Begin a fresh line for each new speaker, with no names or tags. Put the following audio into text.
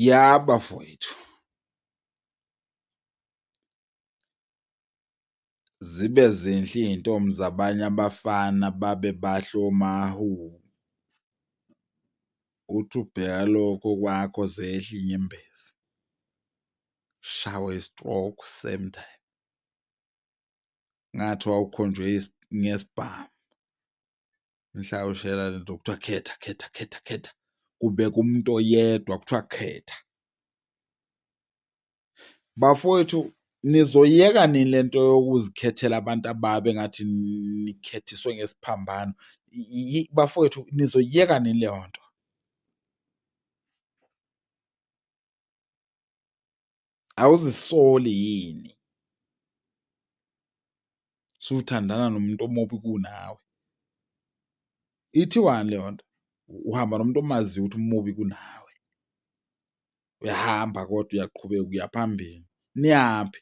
Ya bafowethu, zibe zinhle iy'ntombi zabanye abafana babe bahle omahu. Uthi ubheka lokho kwakho zehle iy'nyembezi, ushawe i-stroke same time. Ngathi wawukhonjwe ngesibhamu mhla ushela lento kuthiwa khetha khetha khetha khetha, kubekwa umuntu oyedwa kuthiwa khetha. Bafowethu nizoyeka nini lento yokuzikhethela abantu ababi engathi nikhethiswe ngesiphambano? Bafowethu nizoyeka nini leyo nto? Awuzisoli yini? Suthandana nomuntu omubi kunawe. Ithiwani leyo nto? Uhamba nomuntu omaziyo ukuthi umubi kunawe. Uyahamba kodwa uyaqhubeka uya phambili. Niyaphi?